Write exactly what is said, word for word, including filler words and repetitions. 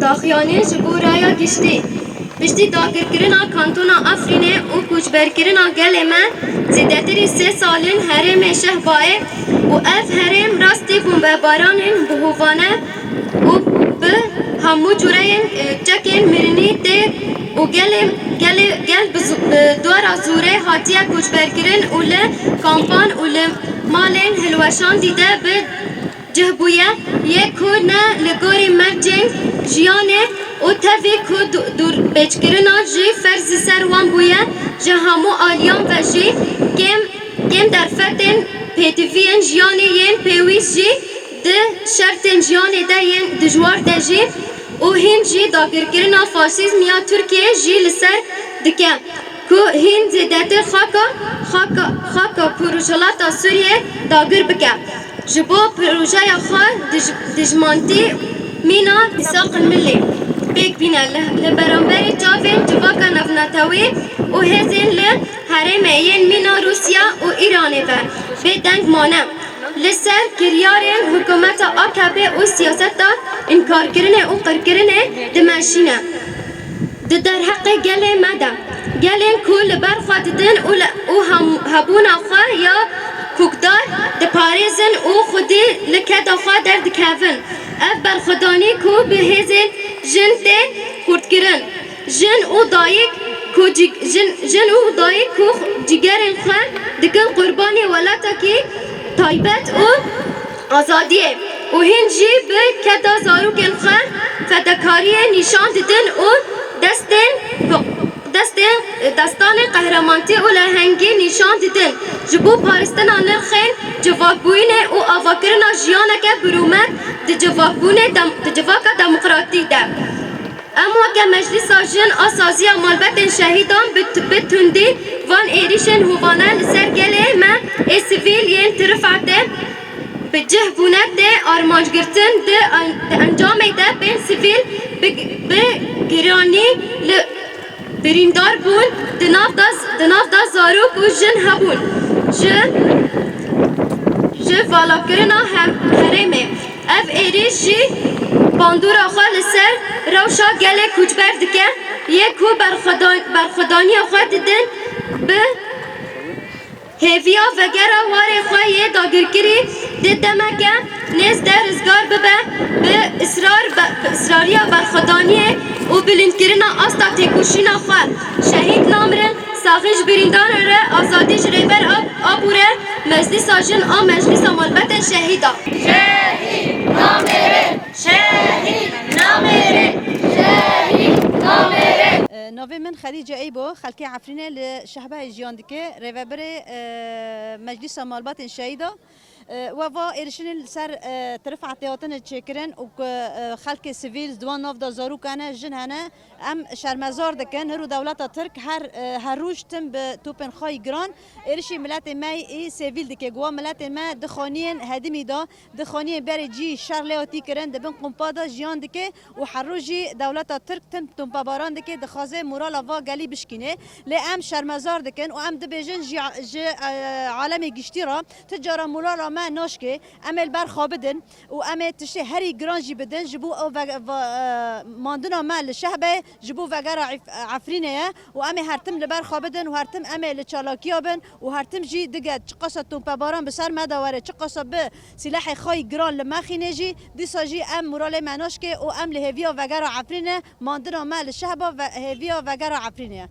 Daxuyanî ji bo raya giştî. Piştî dagirkirina kantona Efrînê û koçberkirina gelê me, zêdetirî sê sal in herêmê Şehbayê û ev herêm rastî bombebaranên bihovane û bi hemû cureyên, e, çekên mirinî tê û gelê, gelê, gel bi zu-, bi dora zorê hatiye koçberkirin û li kampan û li malên hilweşandî de bi cih bûye, yê ku ne li gorî mercên jiyanê û tevî ku du-, dûrbêçkirina jî ferzî ser wan bûye, ji hemû aliyan ve jî kêm, kêm derfetên pêdiviyên jiyanê yên pêwîst jî di şertên jiyanê de yên dijwar de jî û hîn jî dagirkirina faşîzm ya Tirkiyê jî li ser dike. Ku hîn zêdetir xaka, xaka, xaka ku Rojhilata Sûriyê dagir bike. Ji bo projeya xwe dij-, dijmantî mîna Mîsaq el-Millî pêk bîne li, li beramberî çavên civaka navnetewî û hêzên li herêmê yên mîna Rûsya û Îranê ve bêdeng mane. Li ser kiryarên hikûmeta A K P û siyaseta înkarkirinê û qirkirinê dimeşîne. Di derheqê gelê me de, gelên ku li ber xwe didin û li, û hem, hebûna xwe ya kokdar diparêzin û xwedî li keda xwe derdikevin, ev berxwedanî ku bi hêzên jin tê xurtkirin, jin û dayik ku cî-, jin, jin û dayik ku cîgerên xwe dikin qurbanê welatekî taybet û azadiyê û hîn jî bi keda zarokên xwe fedakariyê nîşan didin û destên, destên, destanên qehremanî û lehengî nîşan didin ji bo parastina nirxên civakbûyînê û avakirina jiyaneke bi rûmet di civakbûnê dem-, di civaka demokratîk de. Em weke Meclîsa Jin a Saziya Malbetên Şehîdan bi t-, bi tundî van êrîşên hovane li ser gelê me ê sivîl yên Tirifetê bi cih bûne tê armanc girtin. Di en-, di encamê de pênc sivîl bi, bi giranî li birîndar bûn, di nav de, di nav de zarok û jin hebûn. Ji, ji valakirina hem-, herêmê. Ev êrîş jî bandora xwe li ser rewşa gelê koçber dike, yê ku berxwedan-, berxwedaniya xwe didin bi hêviya vegera warê xwe yê dagirkirî di demeke nêz de rizgar bibe, bi israr be-, bi israriya berxwedaniyê û bilindkirina asta têkoşîna xwe. Şehîd namirin, saxî ji birîndaran re, azadî ji Rêber Ap-, Apo re, Meclîsa Jin a Meclîsa Malbetên Şehîdan. Şehîd namêrin! Şehîd namêrin! Şehîd namêrin! E, navê min Xedîce Eybo, xelkê Efrînê li Şehbeyê jiyan dike, rêvebirê, e, Meclîsa Malbatên Şehîda. E, we va êrişinên li ser, e, Tirifetê hatine çêkirin û ku, e, xelkê sivîl, di wan nav de zarok hene, jin hene, em şermezar dikin. Hiro dewleta Tirk her, e, her roj tim bi topên xwe yî giran êrişî miletê me yî sivîl dike. Ku wa miletê me di xaniyên hedimî de, di xaniyên berê cî şer lê hatî kirin, di bin qumpa de jiyan dike û her roj jî dewleta Tirk tim tompebaran dike, dixwaze morala va gelî bişkîne. Lê em şermezar dikin û em dibêjin ji, ji, e, alemê giştî re ti cara morala me naşke, em ê li ber xwe bidin û em ê tiştê herî giran jî bidin ji bo ew ve-, va-, e, mandina me li Şehbeyê ji bo vegera Îf-, Efrînê ye û em ê her tim li ber xwe bidin û her tim em ê li çalakiya bin û her tim jî dige çiqasa tompebaran bi ser me de were, çiqasa bi sîlehê xwe yî giran li me xîne jî, dîsa jî em moralê me naşke û em li hêviya vegera Efrînê, mandina me li Şehba ve-, hêviya vegera Efrînê ye.